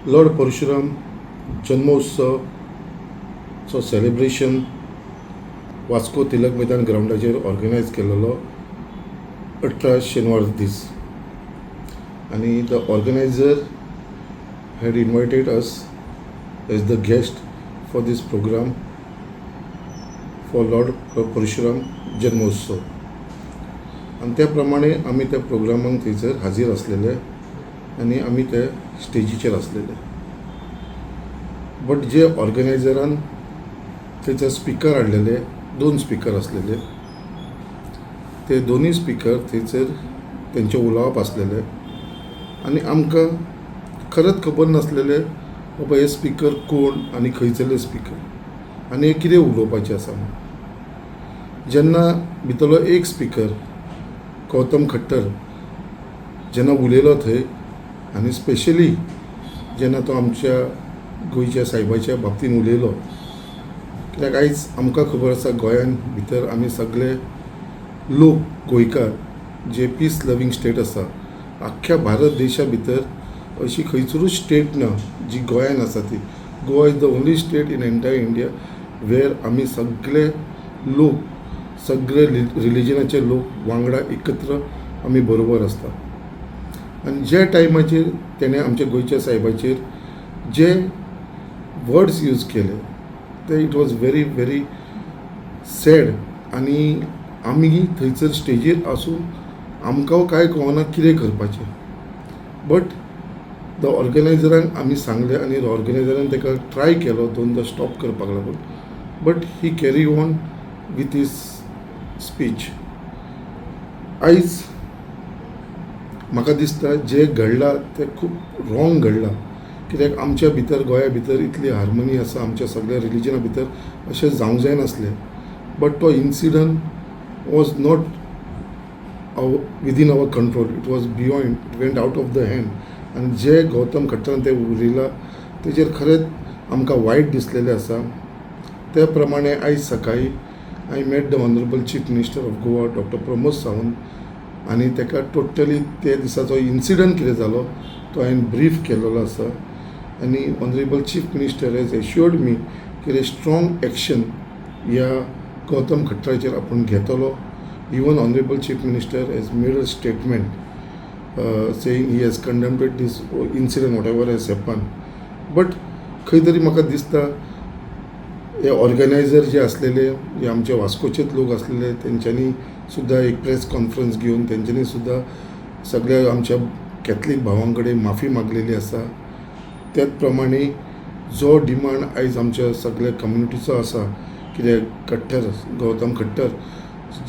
Lord Parshuram जन्मोत्सवचो celebration Vasco तिलक मैदान ग्रावंडाचेर organise केलेलो 18 शेनवार दीस आनी the organizer had invited us as the guest for this program for Lord Parshuram जन्मोत्सव. आनी त्या प्रमाणे आमी त्या प्रोग्रामाक थंयसर हाजीर आसलेले आनी आमी ते स्टेजीचेर आसलेले. बट जे ऑर्गनायझरान थंयसर स्पिकर हाडलेले, दोन स्पिकर आसलेले, ते दोनूय स्पिकर थंयसर तेंचें उलोवप आसलेलें आनी आमकां खरेंच खबर नासलेलें, बाबा हे स्पिकर कोण आनी खंयसरले स्पिकर आनी हे कितें उलोवपाचें आसा म्हूण. जेन्ना भितरलो एक स्पिकर गौतम खट्टर जेन्ना उलयलो थंय आनी स्पेशली जेन्ना तो आमच्या गोंयच्या सायबाच्या बाबतीन उलयलो, कित्याक आयज आमकां खबर आसा, गोंयान भितर आमी सगळे लोक गोंयकार जे पीस लवींग स्टेट आसा. आख्ख्या भारत देशा भितर अशी खंयसरूच स्टेट ना जी गोंयान आसा ती. Goa is the only state in entire India where आमी सगळे लोक, सगळे रिलिजनाचे लोक वांगडा एकत्र आमी बरोबर आसता. आनी ज्या टायमाचेर तेणें आमच्या गोंयच्या सायबाचेर जे वर्ड्स यूज केले ते, it was very very sad. आनी आमी थंयसर स्टेजीर आसून आमकां कांय कळना कितें करपाचें. बट the ऑर्गनायझरांक आमी सांगलें आनी ऑर्गनायझरान ताका ट्राय केलो दोनदां स्टॉप करपाक लागून, but he carry on with his speech. आयज म्हाका दिसता, जें घडलां तें खूब रॉंग घडलां, कित्याक आमच्या भितर, गोंया भितर इतली हार्मनी आसा, आमच्या सगळ्या रिलिजना भितर अशें जावंक जायनासलें. बट तो incident was not within our control, it was beyond, it went out of the hand. आनी जे गौतम खट्टरान तें उलयलां तेजेर खरेंच आमकां वायट दिसलेलें आसा. त्या प्रमाणे आयज सकाळीं I met the honourable Chief Minister of Goa, Doctor Pramod Sawant, आनी ताका टोटली ते दिसाचो इन्सिडंट कितें जालो तो हांवें ब्रीफ केलेलो आसा. आनी honourable Chief Minister has assured me कितें स्ट्रॉंग एक्शन ह्या गौतम खट्टराचेर आपूण घेतलो. Even honourable Chief Minister has made a statement saying he has condemned this incident, whatever has happen. But खंय तरी म्हाका दिसता, हे ऑर्गनायझर जे आसलेले, जे आमचे वास्कोचेच लोक आसलेले, तेंच्यांनी सुद्दां एक प्रेस कॉन्फरन्स घेवन तेंच्यांनी सुद्दां सगळ्या आमच्या कॅथलीक भावां कडेन माफी मागलेली आसा. त्याच प्रमाणे जो डिमांड आयज आमच्या सगळ्या कम्युनिटीचो आसा, कित्याक खट्टर, गौतम खट्टर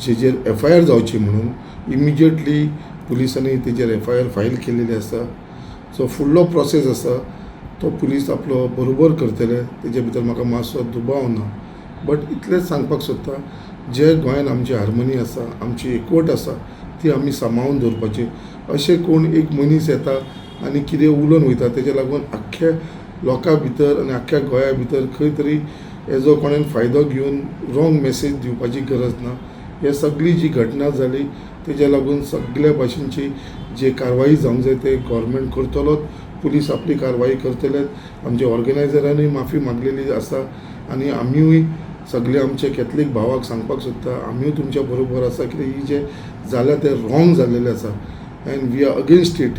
जेजेर एफआयआर जावची म्हणून, इमिजिएटली पुलिसांनी तेजेर एफआयआर फायल केलेली आसा. सो फुडलो प्रोसेस आसा तो पुलीस आपलो बरोबर करतले, तेजे भितर म्हाका मातसो दुबाव ना. बट इतलेंच सांगपाक सोदता, जे गोंयान आमची हार्मनी आसा, आमची एकवट आसा, ती आमी सांबाळून दवरपाची. अशें कोण एक मनीस येता आनी कितें उलोवन वयता, तेज्या लागून आख्ख्या लोकां भितर आनी आख्ख्या गोंया भितर खंय तरी हेजो कोणेन फायदो घेवन रॉंग मॅसेज दिवपाची गरज ना. हे सगळी जी घटना जाली तेज्या लागून सगल्या भाशेनची जे कारवाई जावंक जाय ते गव्हर्मेंट करतलोच, पुलीस आपली कारवाई करतले. आमच्या ऑर्गनायझरानूय माफी मागलेली आसा आनी आमीय सगळे आमचे कॅथलीक भावाक सांगपाक सोदता, आमीय तुमच्या बरोबर आसा, कित्याक ही जें जालां तें रॉंग जाल्लेलें आसा and we are against it.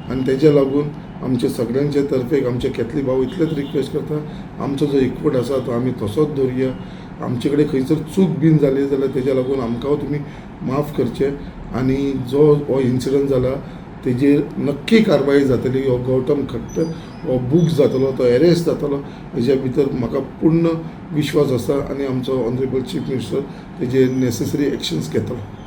आनी तेज्या लागून आमच्या सगळ्यांचे तर्फेक आमचे कॅथलीक भाव इतलेच रिक्वेस्ट करता, आमचो जो एकवट आसा तो आमी तसोच दवरुया. आमचे कडेन खंयसर चूक बीन जाली जाल्यार तेज्या लागून आमकां तुमी माफ करचें. आनी जो हो इन्सिडंट जाला तेजेर नक्की कारवाई जातली. हो गौतम खट्टर हो बूक जातलो, तो एरेस्ट जातलो, हेज्या भितर म्हाका पूर्ण विश्वास आसा आनी आमचो ऑनरेबल चीफ मिनिस्टर तेजेर नेसेसरी एक्शन्स घेतलो.